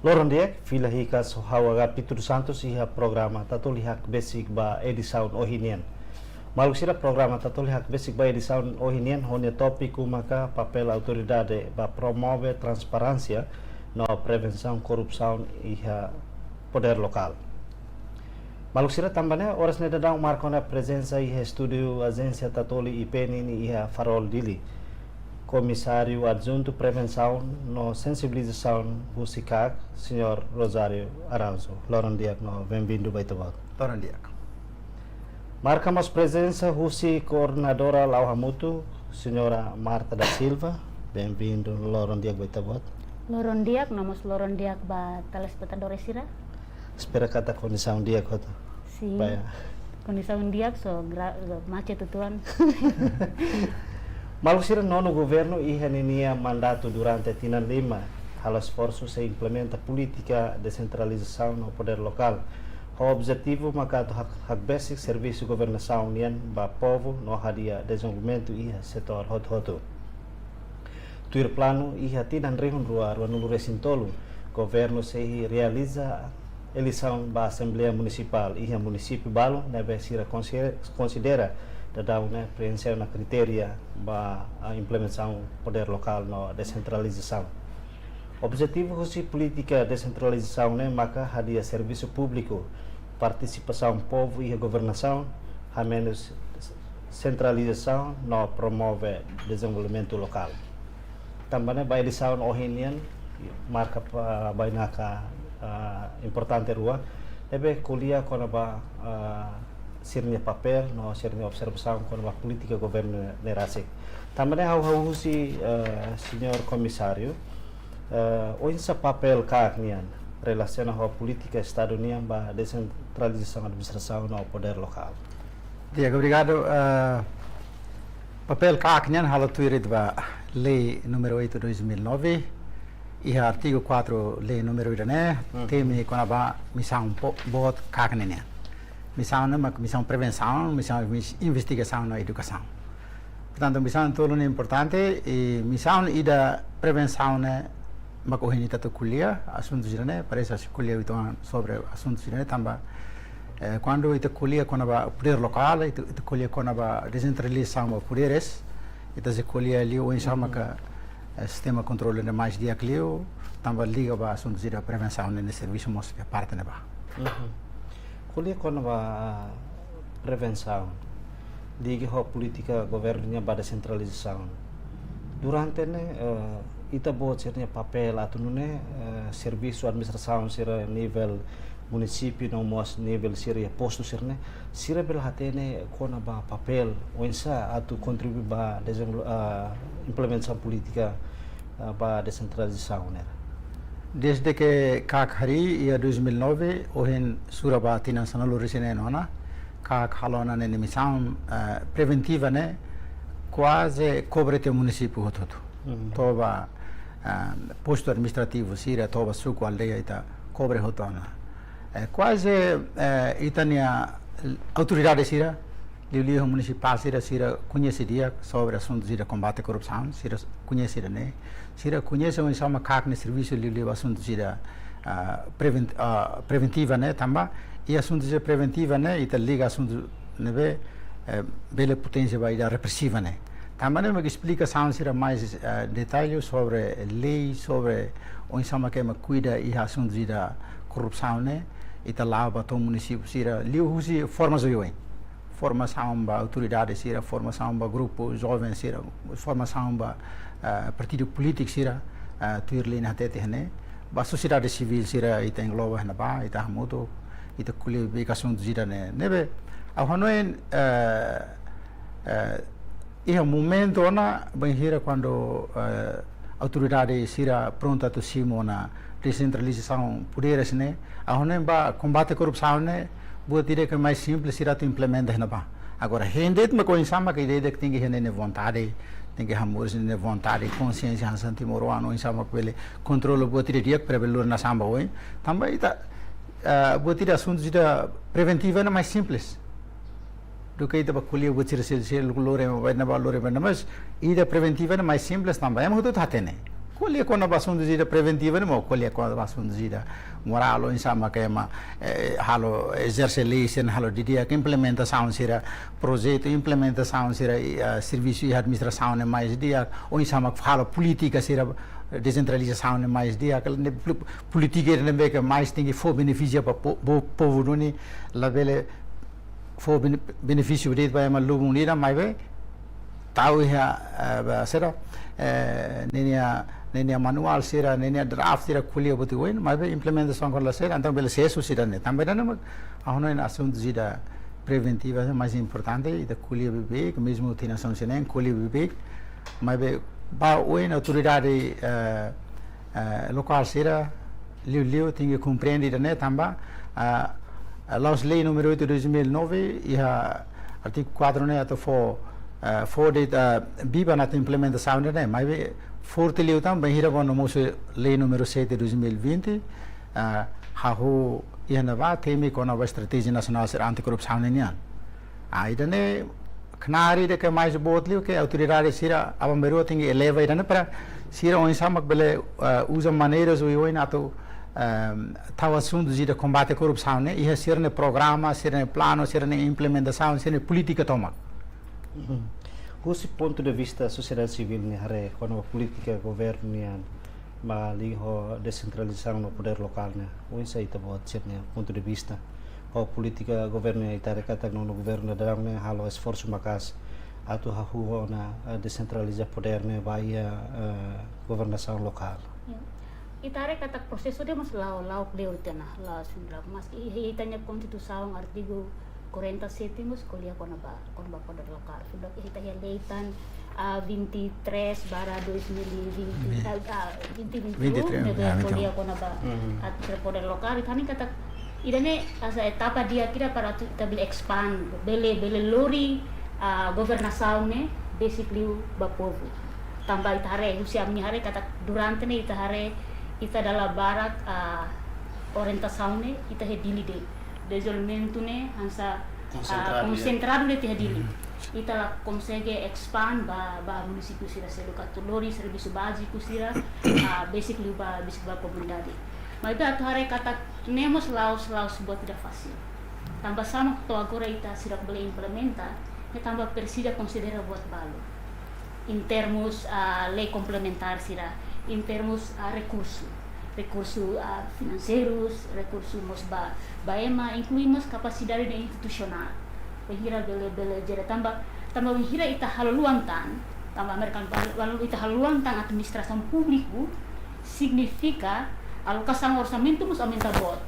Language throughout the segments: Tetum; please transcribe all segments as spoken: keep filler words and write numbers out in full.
Loron di'ak, fila hikas ho ha'u Agapito dos Santos iha programa Tatoli Hakbesik ba edisaun ohin nian. Maluk sira, programa Tatoli Hakbesik ba edisaun ohin nian ho nia tópiku maka papél autoridade ba promove transparénsia no prevensaun korrupsaun iha podér lokál. Maluk sira, tanba ne'e oras ne'e daudaun marka ona prezensa iha estúdiu Ajénsia Tatoli I P N nian iha Farol, Dili, Komisáriu Adjuntu Prevensaun no Sensibilizasaun husi KAK, Señór Rosário Araújo. Loron di'ak no bem-vindo ba Ita-Boot. Loron di'ak. Marka mós prezensa husi koordenadora La'o Hamutuk, Señora Marta da Silva. Bem-vindo, loron di'ak ba Ita-Boot. Loron di'ak, no mós loron di'ak ba telespetadór sira. Espera katak kondisaun di'ak hotu. Sin. Ba iha. Kondisaun di'ak, só gra-, macet uitoan. Maluk sira, nonu governu iha ninia mandatu durante tinan lima halo esforsu sei implementa polítika desentralizasaun no podér lokál. Ho objetivu maka atu hak-, hakbesik servisu governasaun nian ba povu no hadi'a dezenvolvimentu iha setór hotu-hotu. Tuir planu, iha tinan rihun rua ruanulu-resin-tolu, governu sei realiza eleisaun ba Asembleia Munisipál iha munisípiu balu ne'ebé sira konsi-, konsidera daudaun ne'e preenxe ona kritéria ba, ah, implementasaun podér lokál no desentralizasaun. Objetivu husi polítika desentralizasaun ne'e maka hadi'a servisu públiku, partisipasaun povu iha governasaun, hamenus sentralizasaun no promove dezenvolvimentu lokál. Tanba ne'e ba edisaun ohin nian marka pa-, bainaka, ah, importante rua, ne'ebé ko'alia kona-ba, ah, sira-nia papél no sira-nia observasaun kona-ba polítika governu ne'e rasik. Tanba ne'e ha'u, ha'u husu, eh, Señór Komisáriu, eh, oinsá papél KAK nian relasiona ho polítika Estadu nian ba desentralizasaun administrasaun no podér lokál. Di'ak, obrigadu. Eh, papél KAK nian halo tuir ba Lei número oito dois mil e nove, iha artigu quatro Lei número ida-ne'e, Mhm. temi kona-ba misaun po-, boot KAK nian. Misaun ne'e mak misaun prevensaun, misaun inves-, investigasaun no edukasaun. Portantu, misaun tolu ne'e importante, i misaun ida prevensaun ne'e mak ohin ita atu ko'alia, asuntu sira-ne'e, parese atu ko'alia uitoan sobre asuntu sira-ne'e, tanba, eh, kuandu ita ko'alia kona-ba podér lokál, ita, ita ko'alia kona-ba desentralizasaun ba podéres, ita sei ko'alia liu oinsá Mhm. maka, eh, sistema kontrolu ne'e mais di'ak liu, tanba liga ba asuntu sira prevensaun ne'e, ne'e servisu mós iha parte ne'ebá. Mhm. Ko'alia kona-ba prevensaun, liga ho polítika governu nian ba desentralizasaun. Durante ne'e, eh, Ita-Boot sira-nia papél atu nune'e, eh, servisu administrasaun sira nivel munisípiu no mós nivel sira iha postu sira-ne'e, sira bele hatene kona-ba papél oinsá atu kontribui ba dezenvol-, ah, implementasaun polítika, ah, ba desentralizasaun ne'e. Desde ke KAK harii iha dois mil e nove, ohin sura ba tinan sanulu-resin-neen ona, KAK halo ona ninia misaun, eh, preventiva ne'e kuaze kobre tiha munisípiu hotu-hotu. Mhm. To'o ba, eh, postu administrativu sira, to'o ba suku, aldeia, ita kobre hotu ona. Eh, kuaze, eh, ita-nia autoridade sira, liuliu munisipál sira, sira koñese di'ak sobre asuntu sira kombate korrupsaun, sira koñese ida-ne'e, sira koñese oinsá mak KAK nia servisu liuliu asuntu sira, ah, prevent-, ah, preventiva ne'e, tanba, i asuntu sira preventiva ne'e, ita liga asuntu ne'ebé, eh, bele potensia ba ida represiva ne'e. Tanba ne'e mak esplikasaun sira mais, eh, detalle sobre lei, sobre oinsá mak ema kuida iha asuntu sira korrupsaun ne'e, ita la'o ba to'o munisípiu sira, liuhusi formasaun oioin. Formasaun ba autoridade sira, formasaun ba grupu joven sira, formasaun ba, eh, partidu polítiku sira, eh, tuir lei ne'e hatete iha ne'e. Ba sosiedade sivíl sira ita engloba iha ne'ebá, ita hamutuk, ita ko'alia ba asuntu sira-ne'e. Ne'ebé, ha'u hanoin, eh, eh, iha momentu ona, bainhira kuandu, eh, autoridade sira prontu atu simu ona desentralizasaun podéres ne'e, ha'u hanoin ba kombate korrupsaun ne'e, buat ida ke mais simples sira atu implementa iha ne'ebá. Agora, hein de'it mak oinsá mak ida-idak tenke iha ninia vontade, tenke hamoris ninia vontade, konsiénsia hanesan timoroan, oinsá mak bele kontrola buat ida di'ak para bele lori nasaun ba oin. Tanba ita, ah, buat ida asuntu sira preventiva ne'e mais simples. Duké ita bá ko'alia buat sira seluk-seluk, lori ema ba ne'ebá, lori ema ba ne'ebá, mas ida preventiva ne'e mais simples tanba ema hotu hatene. Ko'alia kona-ba asuntu sira preventiva ne'e mós, ko'alia kona-ba asuntu sira morál, oinsá mak ema, eh, halo ezerse lei sira-ne'e, halo didi'ak, implementasaun sira, projetu implementasaun sira, i, ah, servisu iha administrasaun ne'e mais di'ak, oinsá mak halo polítika sira, desentralizasaun ne'e mais di'ak, ne'e pol-, polítika ne'ebé ke mais tenke fó benefísiu ba po-, po-, povu duni, labele fó bene-, benefísiu de'it ba ema lubun ida, maibé tau iha, eh, ba, sira, eh, ninia, ninia manuál sira, ninia draft sira ko'alia buat oioin, maibé implementasaun kona-ba sira, entaun bele sesu sira-ne'e. Tanba ida-ne'e mak ha'u hanoin asuntu sira preventiva mais importante, ita ko'alia beibeik, mezmu tinan sansaun sira-ne'e, ko'alia beibeik, maibé ba oin autoridade, eh, eh, lokál sira, liuliu, tenke komprende ida-ne'e tanba, ah, ah, la'ós lei número oito de dois mil e nove, iha artigu quatro ne'e atu fó, ah, fó de'it, ah, biban atu implementasaun ida-ne'e, maibé forte liután, bainhira kuandu mosu lei número sete de dois mil e vinte, ah, hahú iha ne'ebá, temi kona-ba estratéjia nasionál sira antikorrupsaun ne'e nian. Ah, ida-ne'e knaar ida ke mais boot liu ke autoridade sira aban-bainrua tenke eleva ida-ne'e para sira oinsá mak bele, eh, uza maneiras oioin atu, ehm, tau asuntu sira kombate korrupsaun ne'e iha sira-nia programa, sira-nia planu, sira-nia implementasaun, sira-nia polítika tomak. Mhm. Husi pontu de vista sosiedade sivíl nia haree kona-ba polítika governu nian, ba liga ho desentralizasaun no podér lokál ne'e, oinsá ita-boot sira-nia pontu de vista ho polítika governu nian, ita haree katak nonu governu daudaun ne'e halo esforsu maka'as atu hahú ona, eh, desentraliza podér ne'e ba iha, eh, governasaun lokál. Ya. Ita haree katak prosesu ne'e mós la'o, la'o kleur tiha ona, la'o simples. Maski iha ita-nia Konstituisaun artigu quarenta e sete mós ko'alia kona-ba, kona-ba podér lokál. Sudah ita iha lei tan, ah, vinte e três barra dois mil e vinte, ah, ah, vinte e vinte e um, vinte e três, ne'ebé ah, vinte e um. Ko'alia kona-ba, mhm, ah, podér lokál, ita hanoin katak ida-ne'e hanesan etapa di'ak ida para atu ita bele expand, bele, bele lori, ah, governasaun ne'e besik liu ba povu. Tanba ita haree, husi ami haree katak durante ne'e ita haree, ita dala barak, ah, orientasaun ne'e ita iha Dili de'it. Dezenvolvimentu ne'e hanesan, ah, konsentradu, ya, konsentradu de'it iha Dili. Hmm. Ita la konsege expand ba, ba munisípiu sira seluk atu lori servisu báziku sira, ah, besik liu ba, besik ba komunidade. Maibé atu haree katak ne'e mós la'ós, la'ós buat ida fasil. Tanba sá mak to'o agora ita seidauk bele implementa, ne'e tanba presiza konsidera buat balu. Em termos, ah, lei komplementár sira, em termos, ah, rekursu, rekursu, ah, finanseirus, rekursu mós ba, ba ema, inklui mós kapasidade de institusionál. Bainhira bele, bele jere tanba, tanba bainhira ita halo luan tan, tanba Amerika balu, balu ita halo luan tan administrasaun públiku, signifika alokasaun orsamentu mós aumenta boot.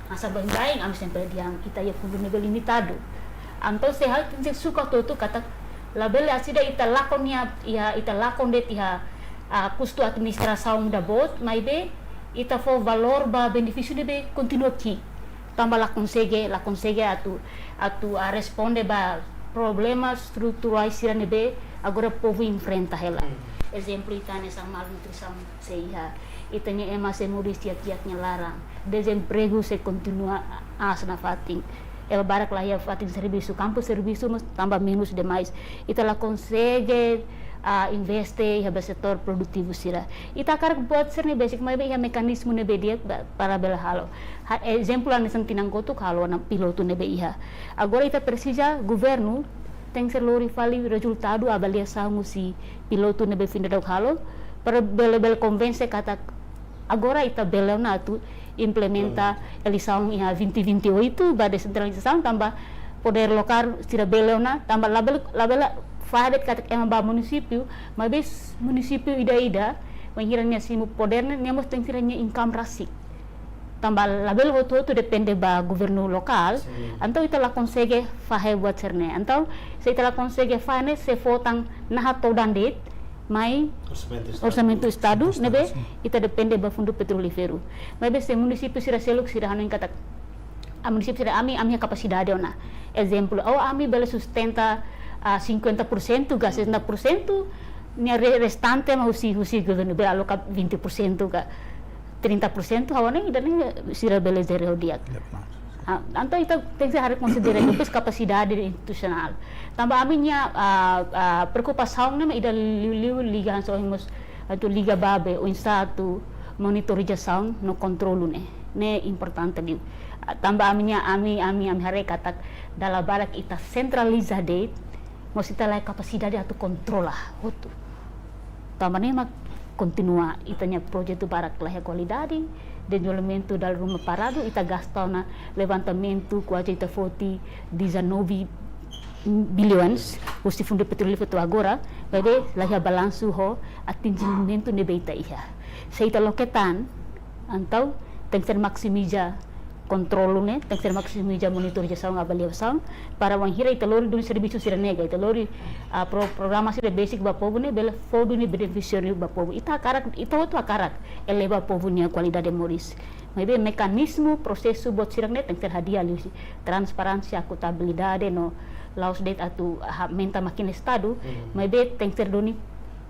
Hanesan baibain ami sempre dehan ita iha fundu ne'ebé limitadu. Entaun se hal tenke sukat hotu katak labele hanesan ita lakon nia, iha ita lakon de'it iha, ah, kustu administrasaun ida boot, maibé ita fó valór ba benefísiu ne'ebé kontinua ki'ik. Tanba la konsege, la konsege atu, atu, ah, responde ba problema estruturál sira ne'ebé agora povu enfrenta hela. Hmm. Ezemplu ita hanesan malnutrisaun sei iha, ita-nia ema sei moris di'ak-di'ak nia laran, dezempregu sei kontinua aas nafatin. Ema barak la iha fatin servisu, kampu servisu mós tanba menus demais. Ita la konsege, ah, investe iha ba setór produtivu sira. Ita hakarak buat sira-ne'e besik, maibé iha mekanizmu ne'ebé di'ak ba, para bele halo. Ha, ezemplu hanesan tinan kotuk halo ona pilotu ne'ebé iha. Agora ita presiza governu tenke lori fali rezultadu avaliasaun husi pilotu ne'ebé foin daudauk halo, para bele, bele konvense katak agora ita bele ona atu implementa, implementa eleisaun iha vinte vinte e oito ba desentralizasaun tanba podér lokál sira bele ona, tanba labele, labele fahe de'it katak ema ba munisípiu, maibé munisípiu ida-ida, bainhira nia simu podér ne'e, nia mós tenke sira-nia income rasik. Tanba labele hotu-hotu depende ba governu lokál, sin, entaun ita la konsege fahe buat sira-ne'e. Entaun, se ita la konsege fahe ne'e, sei fó tan naha todan de'it, mai orsamentu estadu, orsamentu estadu, sin, ne'ebé, sin, ita depende ba fundu petrolíferu. Maibé se munisípiu sira seluk sira hanoin katak, ah, munisípiu sira ami, ami iha kapasidade ona. Ezemplu, oh, ami bele sustenta, ah, cinquenta por cento ka sessenta por cento, nia re-, restante mak husi, husi governu bele aloka vinte por cento ka trinta por cento, ha'u hanoin ida-ne'e sira bele jere ho di'ak. Di'ak, mas. Ah, entaun ita tenke haree konsidera depois kapasidade institusionál. Tanba ami-nia, ah, ah, preokupasaun ne'e mak ida liu-liu liga hanesan ohin mós atu liga ba be oinsá atu monitorizasaun no kontrolu ne'e. Ne'e importante liu. Ah, tanba ami-nia, ami, ami, ami haree katak dala barak ita sentraliza de'it, mós ita laiha kapasidade atu kontrola hotu. Tanba ne'e mak kontinua ita-nia projetu barak laiha kualidade, dezenvolvimentu dala ruma paradu, ita gasta ona levantamentu kuaze ita foti dezanove bilhões, husi Fundu Petrolíferu to'o agora, maibé laiha balansu ho atinjimentu ne'ebé ita iha. Se ita loke tan, entaun tenke ser maksimiza kontrolu ne'e, tenke ser maksimiza monitorizasaun, avaliasaun, para wainhira ita lori duni servisu sira-ne'e ka, ita lori, ah, pro-, programa sira besik ba povu ne'e, bele fó duni benefísiu ba povu. Ita hakarak, ita hotu hakarak eleva povu nia kualidade moris. Maibé mekanizmu, prosesu boot sira-ne'e tenke ser hadi'a liuhusi transparénsia, akontabilidade no la'ós de'it atu aumenta mákina Estadu, hmm, maibé tenke ser duni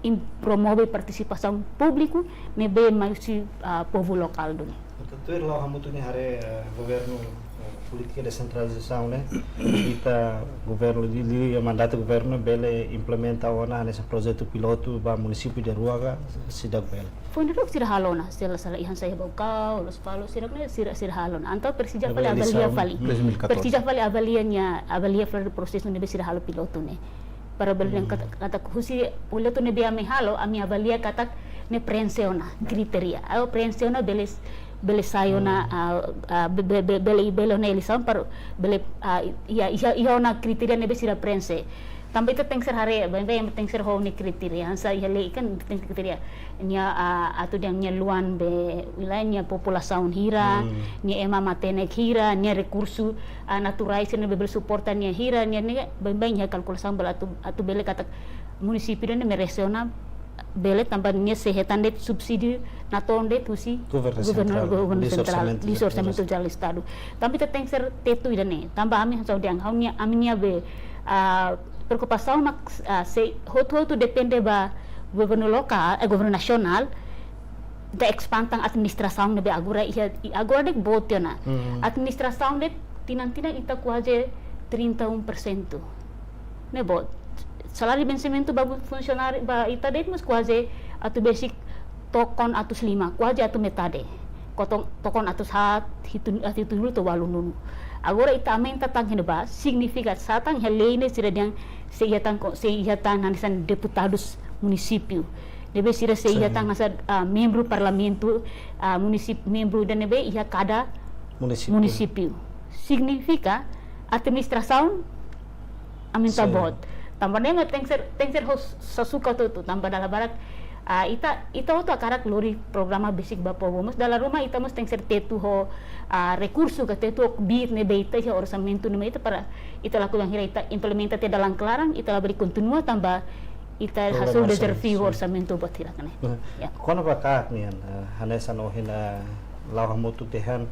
im-, promove partisipasaun públiku ne'ebé mai husi, ah, povu lokál duni. Entaun, tuir Lau Hamutuk nia haree, eh, governu, eh, polítika desentralizasaun ne'e, ita governu di, di mandatu governu bele implementa ona hanesan projetu pilotu ba munisípiu ida rua ka seidauk bele? Foin dadauk sira halo ona, sela sala ihan saya Baucau, Lospalos, sira-ne'e sira, sira halo ona. Entaun presiza fali avalia fali. Dois mil e catorze. Presiza fali avalia nia, avalia fali prosesu ne'ebé sira halo pilotu ne'e. Para bele, hmm, katak, katak husi pilotu ne'ebé ami halo, ami avalia katak ne'e preenxe ona kritéria. Ao preenxe ona bele, bele sai ona, hmm, ah, ah, be-, be-, be-, bele, bele ona eleisaun para bele, ah, iha, iha, iha ona kritéria ne'ebé sira preenxe. Tanba ita tenke ser haree, baibain tenke ser ho nia kritéria. Hanesan iha lei kan tenke kritéria. Nia, ah, atu dehan nia luan be, wilayah nia populasaun hira, hmm, nia ema matenek hira, nia rekursu, ah, naturais ne'ebé bele suporta nia hira, nia, nia baibain iha kalkulasaun bele atu, atu bele katak munisípiu ne'e merese ona bele tanba nia sei hetan de'it subsídiu natoon de'it husi governu sentrál, governu sentrál, liuhusi orsamentu jerál Estadu. Tanba ita tenke ser tetu ida-ne'e. Tanba ami hanesan dehan, ha'u-nia, ami-nia be, ah, preokupasaun mak, ah, se hotu-hotu depende ba governu lokál, eh, governu nasionál, ita espanta administrasaun ne'ebé agora iha, i agora de'it boot ona. Hmm. Administrasaun de'it tinan-tinan ita kuaze trinta e um por cento. Ne'e boot. Saláriu vensimentu ba funsionáriu, ba ita de'it mós kuaze atu besik tokon atus lima, kuaze atu metade. Kotong tokon atus haat, hitu, hitunulu to'o ualunulu. Agora ita aumenta tan iha ne'ebá, signifika sá tan iha lei ne'e sira dehan sei iha tan ko-, sei iha tan hanesan deputadus munisípiu. Ne'ebé sira sei iha, sin, tan hanesan, ah, membru parlamentu, ah, munisip-, membru ida ne'ebé iha kada munisípiu. Munisípiu. Signifika administrasaun aumenta, sin, boot. Tanba ne'e mak tenke ser, tenke ser ho sasukat hotu, tanba dala barak, ah, ita, ita hotu hakarak lori programa besik ba povu. Mas dala ruma ita mós tenke ser tetu ho, ah, rekursu ka tetu ho kbiit ne'ebé ita iha, orsamentu ne'ebé ita para ita lakohi bainhira ita implementa tiha dalan klaran, ita labele kontinua tanba ita, problema hasoru dezafiu orsamentu, orsamentu boot hirak ne'e. Nah, ya. Kona-ba kaak nian, eh, hanesan ohin, eh, Lau Hamutuk dehan,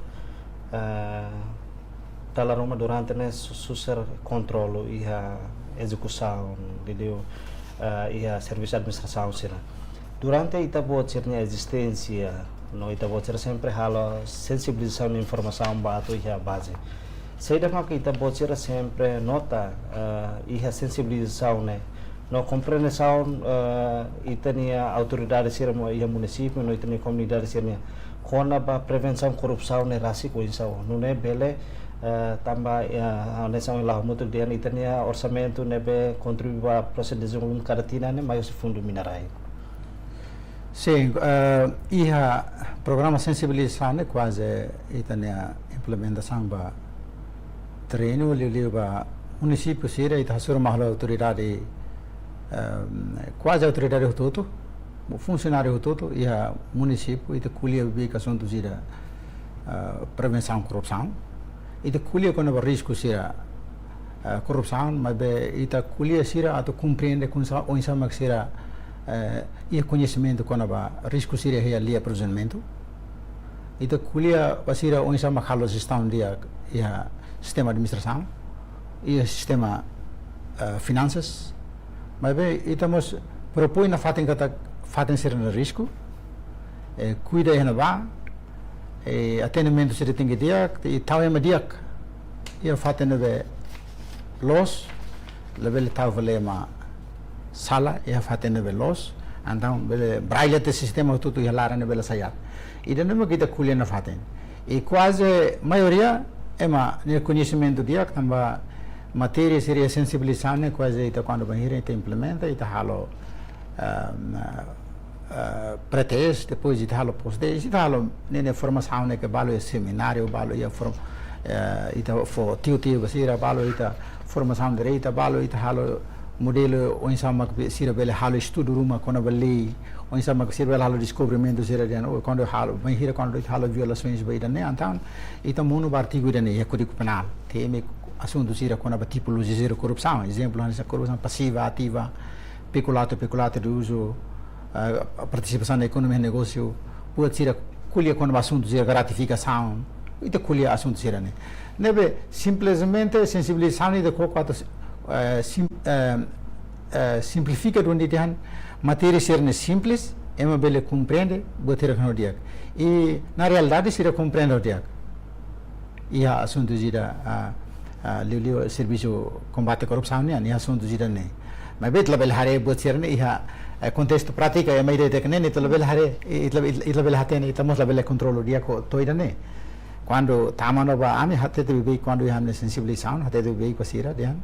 eh, dala ruma durante ne'e su-, susar kontrolu iha ezekusaun, liuliu, eh, iha servisu administrasaun sira. Durante ita-boot sira-nia ezisténsia, no ita-boot sira sempre halo sensibilizasaun no informasaun ba atu iha baze. Saida mak ita-boot sira sempre nota, eh, iha sensibilizasaun ne'e, no komprensaun, eh, ita-nia autoridade sira mós iha munisípiu, no ita-nia komunidade sira-nian, kona-ba prevensaun korrupsaun ne'e rasik oinsá, nune'e bele, eh, tanba, eh, hanesan Lau Hamutuk dehan ita-nia orsamentu ne'ebé kontribui ba prosesu dezenvolvimentu kada tinan ne'e mai husi fundu mina-rai. Sin, eh, iha programa sensibilizasaun ne'e kuaze ita-nia implementasaun ba terrenu, liuliu ba munisípiu sira, ita hasoru mai halo autoridade, eh, kuaze autoridade hotu-hotu, funsionáriu hotu-hotu iha munisípiu, ita ko'alia bibi asuntu sira, eh, prevensaun korrupsaun. Ita ko'alia kona-ba risku sira, eh, korrupsaun, maibé ita ko'alia sira atu komprende oinsá, oinsá mak sira, eh, iha koñesimentu kona-ba risku sira iha lia aprovizionamentu. Ita ko'alia ba sira oinsá mak halo jestaun di'ak iha sistema administrasaun, iha sistema, eh, finansas. Maibé ita mós propoin nafatin katak fatin sira-nia risku, eh, kuida iha ne'ebá, eh, atendimentu sira tenke di'ak, i tau ema di'ak iha fatin ne'ebé loos, labele tau fali ema sala iha fatin ne'ebé loos, Entaun, bele braille te sistema hotu-hotu iha laran ne'e bele sai aat. Ida-ne'e mak ita ko'alia nafatin. I kuaze maioria ema nia koñesimentu di'ak tanba matéria sira sensibilizasaun ne'e kuaze ita kuandu bainhira ita implementa, ita halo, ehm, eh, pre-test, depois ita halo post-test, ita halo ne'e, ne'e formasaun ne'e ke balu iha semináriu, balu iha form-, eh, ita fó tiu-tiu ba sira, balu ita formasaun direta, balu ita halo modelu oinsá mak be-, sira bele halo estudu ruma kona-ba lei, oinsá mak sira bele halo deskobrimentu sira dehan, oh, kuandu halo, bainhira kuandu ita halo violasaun ba ida-ne'e, entaun ita monu ba artigu ida-ne'e iha Kódigu Penál. Temi asuntu sira kona-ba tipolojia sira korrupsaun, ezemplu, hanesan korrupsaun pasiva, ativa, peculato, peculato de uso, eh, partisipasaun iha ekonomia negósiu, buat sira ko'alia kona-ba asuntu sira gratifikasaun, ita ko'alia asuntu sira-ne'e. Ne'ebé simplesmente sensibilizasaun ida koko atu, eh, sim-, eh, eh, simplifika duni dehan matéria sira-ne'e simples, ema bele komprende, buat sira hanoin di'ak. I na realidade sira komprende di'ak. Iha asuntu sira, ah, ah, liuliu servisu kombate korrupsaun nian, iha asuntu sira-ne'e. Maibé ita labele haree buat sira-ne'e iha, eh, kontestu prátika, ema ida dehan ne'e, ita labele haree, ita la, ita labele hatene, ita mós labele kontrola di'ak to'o ida-ne'e. Kuandu tama no ba ami hatete beibeik, kuandu iha ami-nia sensibilizasaun, hatete beibeik ba sira dehan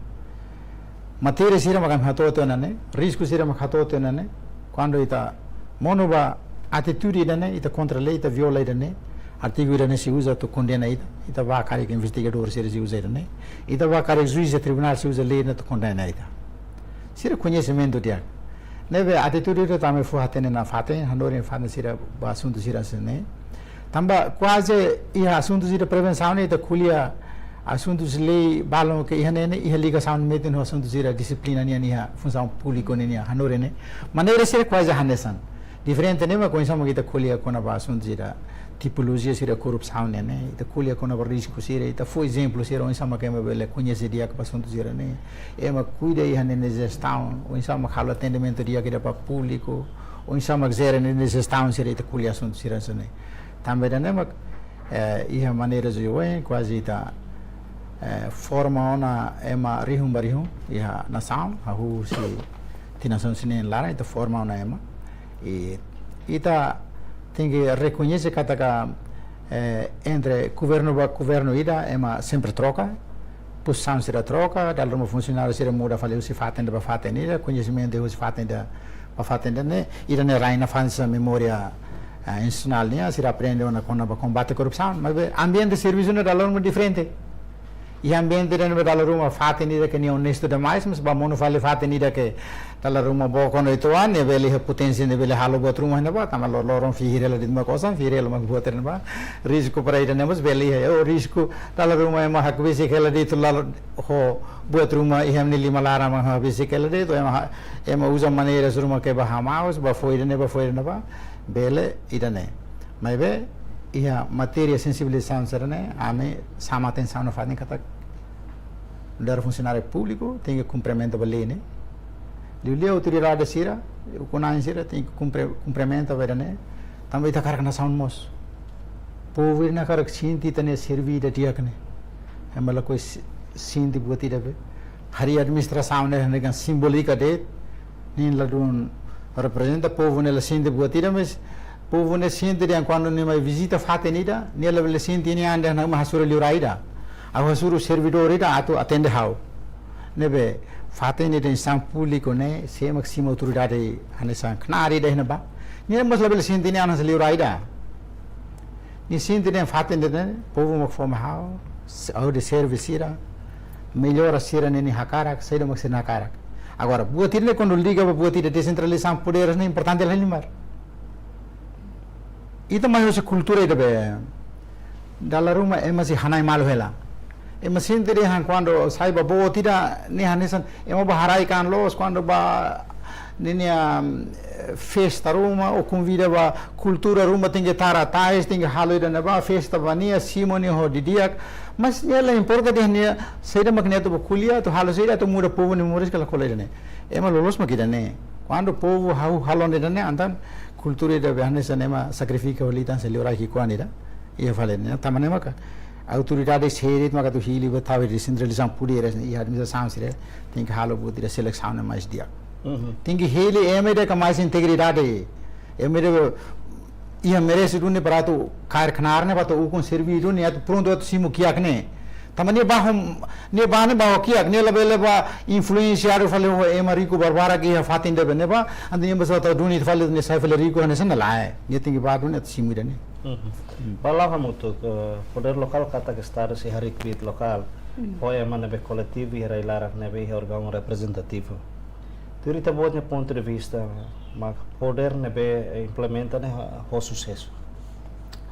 matéria sira mak ami hato'o tiha ona ne'e, risku sira mak hato'o tiha ona ne'e, kuandu ita monu ba atitude ida-ne'e, ita kontra lei, ita viola ida-ne'e, artigu ida-ne'e sei uza atu kondena ita, ita bá karik investigadór sira sei uza ida-ne'e, ita bá karik juís de tribunál sei uza lei ne'e atu kondena ita. Sira koñesimentu di'ak. Ne'ebé atitude ida tanba fó hatene nafatin, hanorin nafatin sira ba asuntu sira hanesan ne'e. Tanba kuaze iha asuntu sira prevensaun ne'e ita ko'alia asuntu sira lei balun ke iha ne'e, iha ligasaun metin ho asuntu sira dixiplina nian iha funsaun públika nian, hanorin ne'e. Maneira sira kuaze hanesan. Diferente ne'e mak oinsá mak ita ko'alia kona-ba asuntu sira tipolojia sira korrupsaun ne'e, ne'e. Ita ko'alia kona-ba risku sira, ita fó ezemplu sira, oinsá mak ema bele koñese di'ak ba asuntu sira-ne'e. Ema kuida iha ninia jestaun, oinsá mak halo atendimentu di'ak ida ba públiku, oinsá mak jere ninia jestaun sira, ita ko'alia asuntu sira hanesan ne'e. Tanba ida-ne'e mak, eh, iha maneira joven, kuaze ita, eh, forma ona ema rihun ba rihun, iha nasaun, hahú husi tinan sanulu-resin-neen laran, ita forma ona ema. I ita tenke rekoñese katak, eh, entre governu ba governu ida, ema sempre troka, pozisaun sira troka, dala ruma funsionáriu sira muda fali husi fatin ida ba fatin ida, koñesimentu husi fatin ida ba fatin ida ne'e, ida-ne'e rai nafatin sira memória, eh, institusionál nian, sira aprende ona kona-ba kombate korrupsaun, maibé ambiente servisu ne'e dala ruma diferente. Iha ambiente ida ne'ebé dala ruma fatin ida ke nia onestu demais, mas bá monu fali fatin ida ke dala ruma boot ona uitoan, ne'e bele iha poténsia, ne'e bele halo buat ruma iha ne'ebá, tanba lo-, loron fihir hela de'it mak osan, fihir hela mak buat iha ne'ebá. Risku para ida-ne'e mós bele iha, oh, risku dala ruma ema hakbesik hela de'it lalo ho buat ruma iha nia liman laran mak hakbesik hela de'it, ema ha-, ema uza maneiras ruma ke bá hamaus, bá fó ida-ne'e, bá fó ida-ne'ebá, bele ida-ne'e. Maibé, iha matéria sensibilizasaun sira-ne'e, ami xama atensaun nafatin katak nu'udar funsionáriu públiku, tenke kumprimenta ba lei ne'e. Liuliu autoridade sira, ukun-na'in sira, tenke kumpre-, kumprimenta ba ida-ne'e. Tanba ita hakarak nasaun moos. Povu ida-ne'e hakarak sente ita-nia servi ida di'ak ne'e. Ema lakohi s-, sente buat ida be. Harii administrasaun ne'e hanesan simbolika de'it, nia ladún reprezenta povu, nia la sente buat ida, mas povu ne'e sente dehan kuandu nia mai vizita fatin ida, nia labele sente nia an dehan ema hasoru liurai ida. Ha'u hasoru servidór ida atu atende ha'u. Ne'ebé, fatin ida instituisaun públiku ne'e, sé mak simu autoridade hanesan knaar ida iha ne'ebá, nia mós labele sente nia an hanesan liurai ida. Nia sente dehan fatin ida-ne'e, povu mak fó mai ha'u, se-, ha'u deserve sira, mellora sira-nia hakarak, saida mak sira hakarak. Agora, buat ida-ne'e kuandu liga ba buat ida desentralizasaun podér ne'e importante la halimar. Ita mai husi kultura ida be, dala ruma ema sei hana'i malu hela. Ema sente dehan kuandu sai ba boot ida ne'e hanesan, ema bá haraik an loos, kuandu bá ninia, eh, festa ruma, ou konvida ba kultura ruma, tenke tara tais, tenke halo ida-ne'ebá, festa ba nia, simu nia ho didi'ak. Mas nia la importa dehan nia, saida mak nia atu bá ko'alia, atu halo saida, atu muda povu nia moris ka lakohi ida-ne'e. Ema loloos mak ida-ne'e. Kuandu povu hahú halo ida-ne'e, entaun kultura ida be hanesan ema sakrifika ho liután sei liurai ki'ikoan ida. Iha fali ne'e, tanba ne'e maka autoridade sira de'it maka atu hili ba tau desentralizasaun podér, iha administrasaun sira, tenke halo buat ida selesaun ne'e mais di'ak. Tenke hili ema ida ke mais integridade. Ema ida iha merese duni para atu kaer knaar ne'e, para atu ukun servi duni, atu prontu atu simu kiak ne'e. Tanba nia ba ho, nia ba ne'e ba ho kiak, nia labele ba influensiadu fali ho ema riku barbarak iha fatin ida ne'ebá, entaun nia ba só atu duni fali, nia sai fali riku hanesan ne'e lae. Nia tenke ba duni atu simu ida ne'e. Ba la'o hamutuk, eh, podér lokál katak estadu sei harii kbiit lokál. Ho ema ne'ebé koletivu iha rai-laran ne'ebé iha órgaun reprezentativu. Tuir ita-boot nia pontu de vista, mak podér ne'ebé implementa ne'e ho, ho susesu?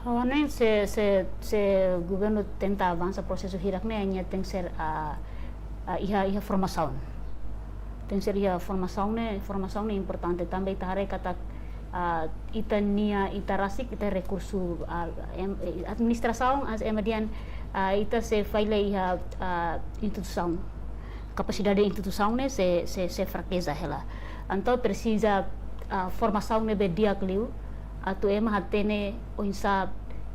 Ha'u hanoin se, se, se governu tenta avansa prosesu hirak ne'e, nia tenke ser, ah, ah, iha, iha formasaun. Tenke ser iha formasaun ne'e, formasaun ne'e importante. Tanba ita haree katak, ah, ita-nia, ita rasik, ita rekursu, ah, em, eh, administrasaun, hanesan ema dehan, ah, ita sei falla iha, ah, instituisaun. Kapasidade instituisaun ne'e sei, sei, sei frakeza hela. Entaun presiza, ah, formasaun ne'ebé di'ak liu, atu ema hatene oinsá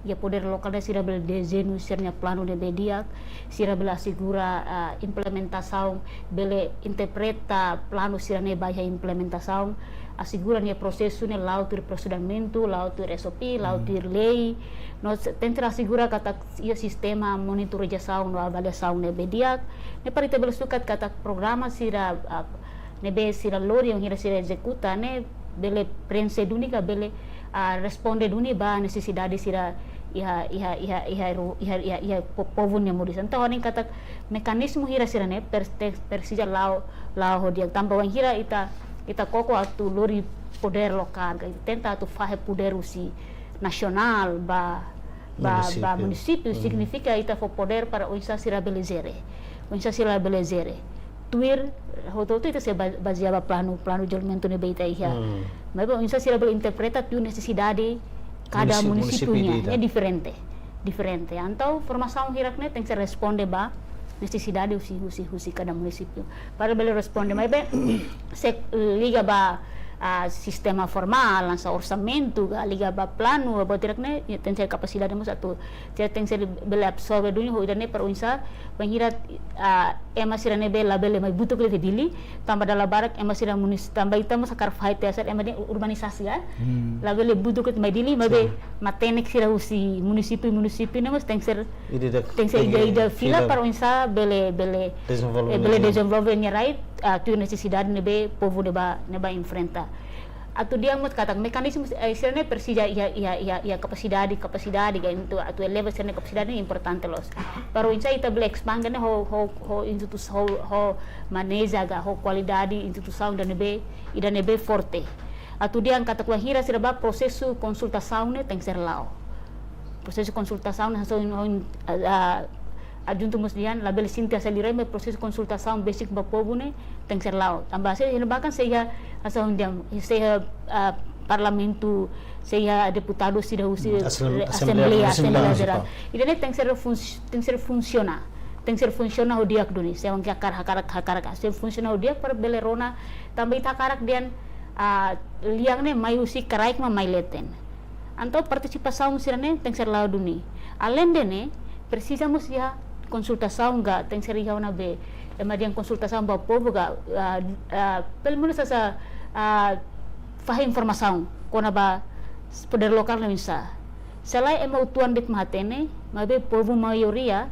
iha podér lokál ne'e sira bele dezeñu sira-nia planu ne'ebé di'ak, sira bele asegura, ah, implementasaun, bele interpreta planu sira-ne'e ba iha implementasaun, asegura nia prosesu ne'e la'o tuir prosedimentu, la'o tuir S O P, la'o tuir lei. No se-, tenke asegura katak iha sistema monitorizasaun no avaliasaun ne'ebé di'ak, ne'e para ita bele sukat katak programa sira, ah, ne'ebé sira lori, bainhira sira ezekuta ne'e bele prenxe duni ka bele, ah, responde duni ba nesesidade sira iha, iha, iha, iha ru-, iha, iha, iha po-, povu nia moris. Entaun ha'u hanoin katak mekanizmu hirak sira-ne'e per-, te-, presiza la'o, la'o ho di'ak. Tanba bainhira ita, ita koko atu lori podér lokál, ka ita tenta atu fahe podér husi nasionál ba, ba, ba munisípiu. Munisípiu signifika ita fó podér para oinsá sira bele jere. Oinsá sira bele jere. Tuir, hotu-hotu ita sei ba-, bazeia ba planu, planu dezenvolvimentu ne'ebé ita iha. Maibé oinsá sira bele interpreta tuir nesesidade kada munisípiu nian, ne'e diferente. Diferente. Entaun formasaun hirak ne'e tenke responde ba nesesidade husi, husi, husi kada munisípiu. Para bele responde, maibé se liga ba, ah, sistema formál, hanesan orsamentu, ka liga ba planu, buat hirak ne'e, tenke kapasidade mós atu, sira tenke bele absorve duni ho ida-ne'e para oinsá, bainhira, ah, ema sira ne'ebé labele mai butuk iha Dili, tanba dala barak ema sira munis-, tanba ita mós hakarak fahe tiha sira ema dehan urbanisasi, ya. Labele butuk iha Dili, maibé matenek sira husi munisípiu, munisípiu ne'e mós tenke ser, ida-idak tenke ser ida-idak fila para oinsá bele, bele, eh, bele dezenvolve nia rai, ah, tuir nesesidade ne'ebé povu ne'ebá, ne'ebá enfrenta. Atu dehan mós katak mekanizmu, eh, sira-ne'e presiza iha, iha, iha, iha kapasidade, kapasidade, ka entaun atu eleva sira-nia kapasidade ne'e importante loos. Para oinsá ita bele espande ne'e ho, ho, ho institu-, ho, ho maneja ka ho kualidade instituisaun ida ne'ebé, ida ne'ebé forte. Atu dehan katak bainhira sira ba prosesu konsultasaun ne'e tenke ser la'o. Prosesu konsultasaun ne'e hanesan ohin, ah, ah, adjuntu mós dehan labele sinta sali rai, maibé prosesu konsultasaun besik ba povu ne'e tenke ser la'o. Tanba se iha ne'ebá kan sei iha, hanesan ohin dehan, sei iha, ah, parlamentu, sei iha deputadu sira husi, asemblea, asemblea, asemblea jerál. Ida-ne'e tenke ser funsi-, tenke ser funsiona. Tenke ser funsiona ho di'ak duni. Se ema hakarak, hakarak, hakarak, se funsiona ho di'ak para bele rona, tanba ita hakarak dehan, ah, lian ne'e mai husi kraik mak mai leten. Entaun partisipasaun sira-ne'e tenke ser la'o duni. Aleinde ne'e, presiza mós iha konsultasaun ka, tenke ser iha ona be, ema dehan konsultasaun ba povu ka, ah, ah, pelumenus hanesan, ah, fahe informasaun kona-ba podér lokál ne'e oinsá. Se lae ema uitoan de'it mak hatene, maibé povu maioria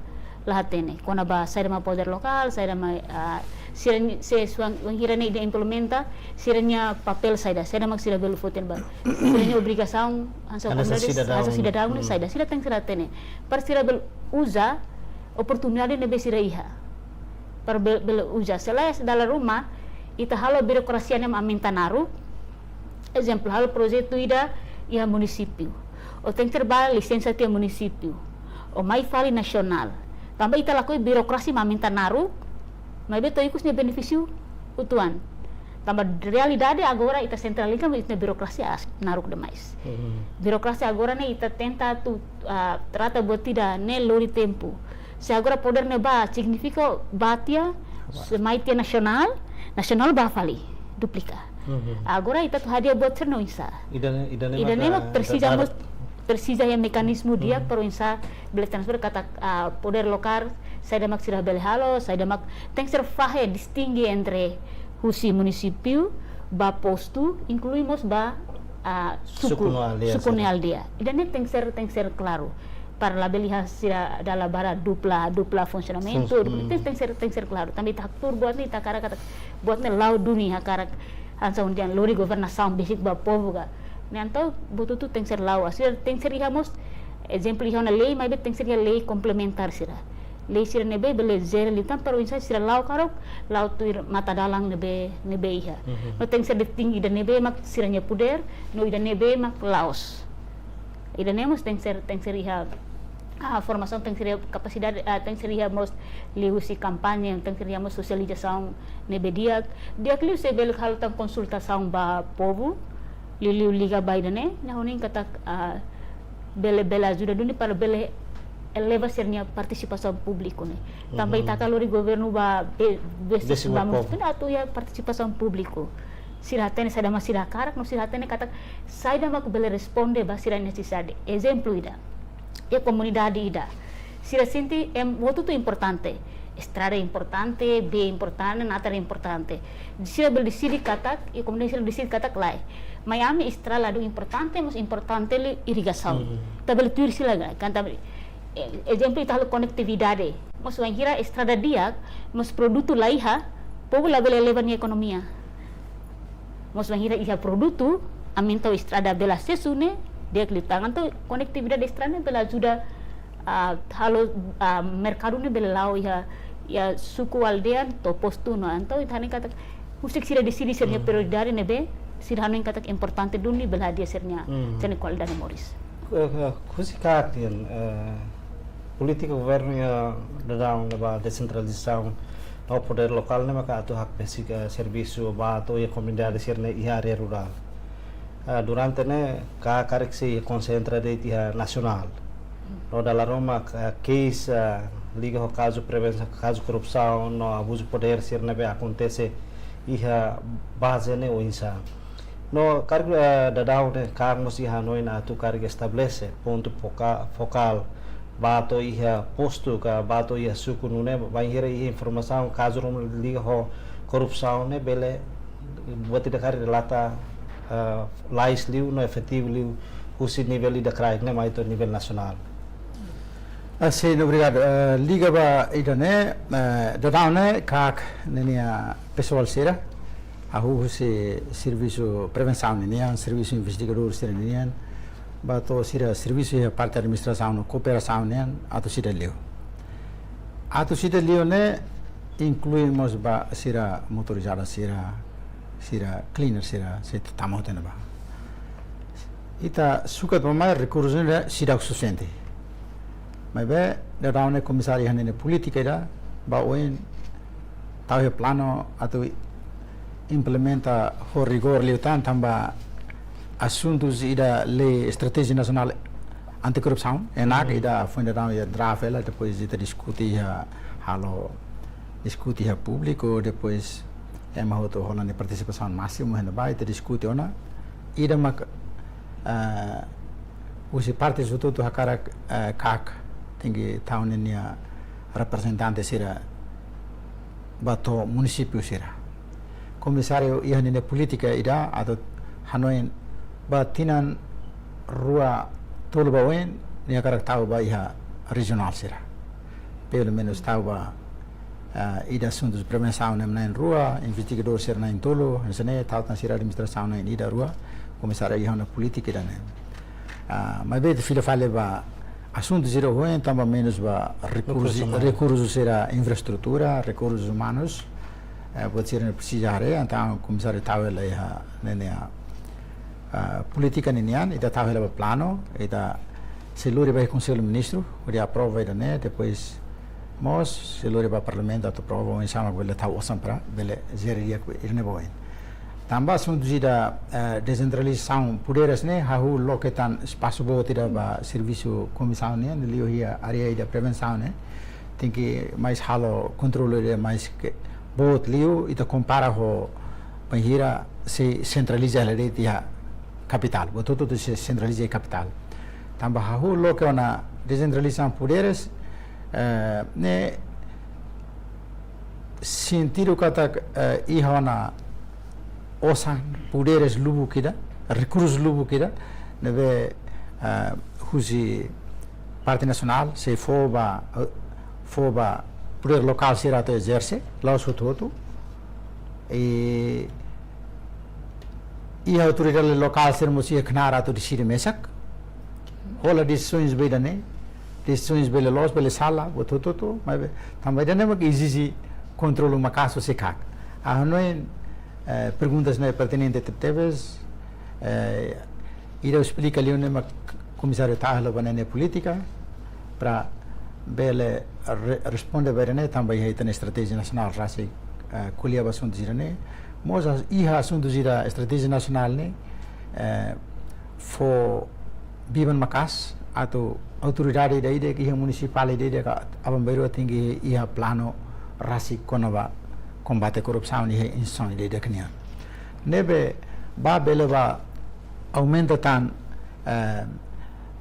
la hatene kona-ba saida mak podér lokál, saida mak, ah, sira-nia, se suang, bainhira ne'e ida implementa, sira-nia papél saida, saida mak sira bele foti ba. Sira-nia obrigasaun hanesan komunidade, hanesan sidadaun ne'e saida, sira tenke ser hatene. Para sira bele uza oportunidade ne'ebé sira iha. Para be-, bele uza. Se lae dala ruma, ita halo birokrasia ne'e aumenta naruk. Ezemplu, halo projetu ida iha munisípiu. Ó tenke ba lisensa tiha munisípiu. Ó mai fali nasionál. Tanba ita lakohi birokrasia mak aumenta naruk, maibé to'o ikus nia benefísiu uitoan. Tanba realidade agora ita sentraliza, maibé ita-nia birokrasia aas, naruk demais. Birokrasia agora ne'e ita tenta atu, ah, trata buat ida ne'e lori tempu. Se agora podér ne'e ba, signifika ba tiha, se mai tiha nasionál, nasionál ba fali, duplika. Agora ita atu hadi'a buat sira-ne'e oinsá. Ida-ne'e, ida-ne'e mak presiza mós, presiza iha mekanizmu di'ak para oinsá bele transfere katak, ah, podér lokál, saida mak sira bele halo, saida mak tenke ser fahe distinge entre husi munisípiu ba postu, inklui mós ba, ah, suku, suku no aldeia, suku no aldeia. Ida-ne'e tenke ser, tenke ser klaru. Para labele iha sira dala barak dupla, dupla funsionamentu, tenke, tenke ser, tenke ser klaru. Tanba ita haktuur buat ne'e, ita hakarak katak buat ne'e la'o duni, hakarak hanesan ohin dehan lori governasaun besik ba povu ka. Ne'e entaun buat hotu tenke ser la'o. Sira tenke ser iha mós, ezemplu, iha ona lei, maibé tenke ser iha lei komplementár sira. Lei sira ne'ebé bele jere liután para oinsá sira la'o karok, la'o tuir matadalan ne'ebé, ne'ebé iha. No tenke ser definidi ida ne'ebé mak sira-nia podér, no ida ne'ebé mak la'ós. Ida-ne'e mós tenke ser, tenke ser iha, ah, formasaun, tenke ser iha kapasidade, ah, tenke ser iha mós liuhusi kampaña, tenke ser iha mós sosializasaun ne'ebé di'ak. Di'ak liu se bele halo tan konsultasaun ba povu, liuliu liga ba ida-ne'e, ha'u hanoin katak, ah, bele, bele ajuda duni para bele eleva sira-nia partisipasaun públiku ne'e. Tanba ita hakarak lori governu ba be-, besik ba povu, atu iha partisipasaun públiku. Sira hatene saida mak sira hakarak, no sira hatene katak saida mak bele responde ba sira-nia nesesidade. Ezemplu ida. Iha komunidade ida, sira sente, em, hotu-hotu importante. Estrada importante, bee importante, natar importante. Sira bele deside katak, iha komunidade sira deside katak lae. Mai ami estrada ladún importante, mós importante liu irrigasaun. Ita bele tuir sira lae, kan, tanba, eh, ezemplu ita halo konektividade. Mós wainhira estrada di'ak, mós produtu la iha, povu labele eleva nia ekonomia. Mós wainhira iha produtu, aumenta estrada bele asesu ne'e, di'ak liután. Entaun konektividade estrada ne'e bele ajuda, ah, halo, ah, merkadu ne'e bele la'o iha, iha suku, aldeia to'o postu no. Entaun ita hanoin katak husik sira deside sira-nia prioridade ne'ebé sira hanoin katak importante duni bele hadi'a sira-nia, sira-nia kualidade moris. Eh, eh, husi KAK nian, eh, polítika governu iha daudaun ne'e ba desentralizasaun no podér lokál ne'e maka atu hakbesik, eh, servisu ba to'o iha komunidade sira-ne'e iha área rurál. Ah, durante ne'e KAK karik sei konsentra de'it iha nasionál. No dala ruma, ah, keis, ah, liga ho kazu prevensaun, kazu korrupsaun no abuzu podér sira ne'ebé akontese iha baze ne'e oinsá. No karik, ah, daudaun ne'e KAK mós iha hanoin atu karik estabelese pontu foka-, fokál ba to'o iha postu ka ba to'o iha suku nune'e, bainhira iha informasaun kazu ruma liga ho korrupsaun ne'e bele buat ida karik relata, eh, lalais liu no efetivu liu husi nivel ida kraik ne'e mai to'o nivel nasionál. Ah, sin, obrigadu. Eh, liga ba ida-ne'e, eh, daudaun ne'e KAK ninia pesoál sira, hahú husi servisu prevensaun ninian, servisu investigadór sira ninian, ba to'o sira servisu iha parte administrasaun no kooperasaun nian, atu sira liu. Atu sira liu ne'e inklui mós ba sira motorizada sira, sira cleaner sira, sei tama hotu iha ne'ebá. Ita sukat ba mai rekursu ne'e seidauk sufisiente. Maibé daudaun ne'e komisáriu iha ninia polítika ida ba oin tau iha planu atu implementa ho rigór liután tanba asuntus ida lei estratéjia nasionál antikorrupsaun, ENAK, ida foin daudaun iha draft hela, depois ita diskute iha, halo diskute iha públiku, depois ema hotu hola nia partisipasaun másimu iha ne'ebá, ita diskute ona. Ida mak, eh, husi parte hotu-hotu hakarak, eh, KAK tenke tau ninia reprezentante sira ba to'o munisípiu sira. Komisáriu iha ninia polítika ida atu hanoin ba tinan rua tolu ba oin, nia hakarak tau ba iha rejionál sira. Pelumenus tau ba, ah, ida asuntus prevensaun ne'e na'in rua, investigadór sira na'in tolu, hanesan ne'e, tau tan sira administrasaun na'in ida rua, komisáriu iha ona polítika ida-ne'e. Ah, maibé ita fila fali ba asuntu sira ohin, tanba menus ba rekursu, rekursu umanu, rekursu sira, infraestrutura, rekursus umanus, eh, buat sira ne'e presiza haree, entaun komisáriu tau hela iha ninia, ah, polítika ninian, ita tau hela ba planu, ita sei lori ba Konsellu Ministru, hodi aprova ida-ne'e, depois mós sei lori ba Parlamentu atu aprova, oinsá mak bele tau osan para bele jere di'ak ida-ne'e ba oin. Tanba asuntu ida, eh, desentralizasaun poderes ne'e, hahú loke tan espasu boot ida ba servisu komisaun nian, liuliu iha área ida prevensaun ne'e. Tenke mais halo kontrolu ida mais ke boot liu, ita kompara ho bainhira sei sentraliza hela de'it iha kapitál. Buat hotu-hotu sei sentraliza iha kapitál. Tanba hahú loke ona desentralizasaun poderes, eh, ne'e sentidu katak, eh, iha ona osan, poderes lubuk ida, rekursus lubuk ida, ne'ebé, eh, husi parte nasionál sei fó ba, eh, fó ba podér lokál sira atu ezerse, la'ós hotu-hotu. I iha autoridade lokál sira mós iha knaar atu deside mesak. Hola desizaun ba ida-ne'e, desizaun bele loos, bele sala, buat hotu-hotu, maibé tanba ida-ne'e mak ezije kontrolu maka'as husi KAK. Ha'u hanoin, eh, perguntas ne'e pertinente tebetebes, eh, ida esplika liu ne'e mak komisáriu tau hela ba ne'e polítika, para bele re-, responde ba ida-ne'e tanba iha ita-nia estratéjia nasionál rasik, eh, ko'alia ba asuntu sira-ne'e. Mós as-, iha asuntu sira estratéjia nasionál ne'e, eh, fó biban maka'as atu autoridade ida-idak iha munisipál ida-idak aban-bainrua tenke iha planu rasik kona-ba kombate korrupsaun iha instituisaun ida-idak nian. Ne'ebé ba bele ba aumenta tan, eh,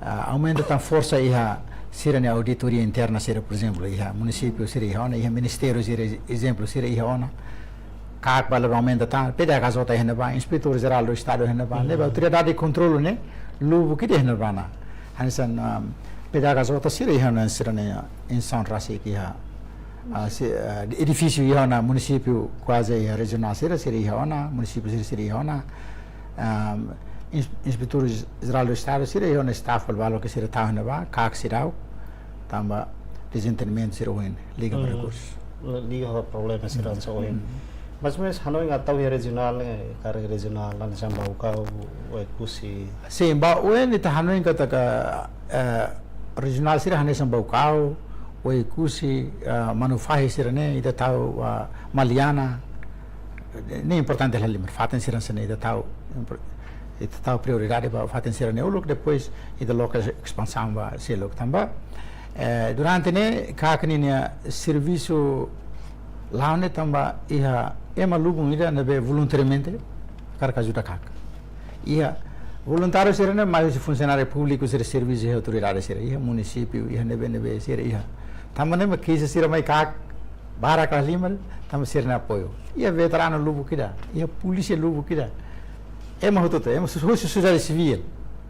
ah, aumenta tan forsa iha sira-nia auditoria interna sira, por ezemplu, iha munisípiu sira iha ona, iha ministériu sira, ezemplu, sira iha ona. KAK bele aumenta tan, PDHJ iha ne'ebá, Inspetór Jerál do Estadu iha ne'ebá, ne'ebé autoridade de kontrolu ne'e lubuk ida iha ne'ebá ona. Hanesan, ah, PDHJ sira iha ona sira-nia instituisaun rasik iha, ah, si-, ah, edifísiu iha ona, munisípiu kuaze iha rejionál sira, sira iha ona, munisípiu sira, sira iha ona. Ah, Ins-, Inspetór Jerál do Estadu sira iha ona staff balu-balu ke sira tau iha ne'ebá, KAK seidauk, tanba dezentendimentu sira ohin liga ba rekursu. Liga ho problema sira hanesan ohin. Mas, mas hanoin atu tau iha rejionál, eh, karik rejionál, hanesan Baucau, Oekusi. Sin, ba oin ita hanoin katak, eh, rejionál sira hanesan Baucau, Oekusi, eh, Manufahi sira-ne'e, ita tau, ah, Maliana, ne'e importante hela halimar, fatin sira hanesan ne'e ita tau, impor-, ita tau prioridade ba fatin sira-ne'e uluk, depois ita loke espansaun ba seluk tanba. Eh, durante ne'e, KAK ninia servisu la'o ne'e tanba iha ema lubun ida ne'ebé voluntariamente hakarak ajuda KAK. Iha voluntáriu sira-ne'e mai husi funsionáriu públiku sira servisu iha autoridade sira, iha munisípiu, iha ne'ebé-ne'ebé sira iha. Tanba ne'e mak keixa sira mai KAK barak halimar, tanba sira-nia apoiu. Iha veteranu lubuk ida, iha polísia lubuk ida. Ema hotu-hotu, ema so-, so-, sosiedade sivíl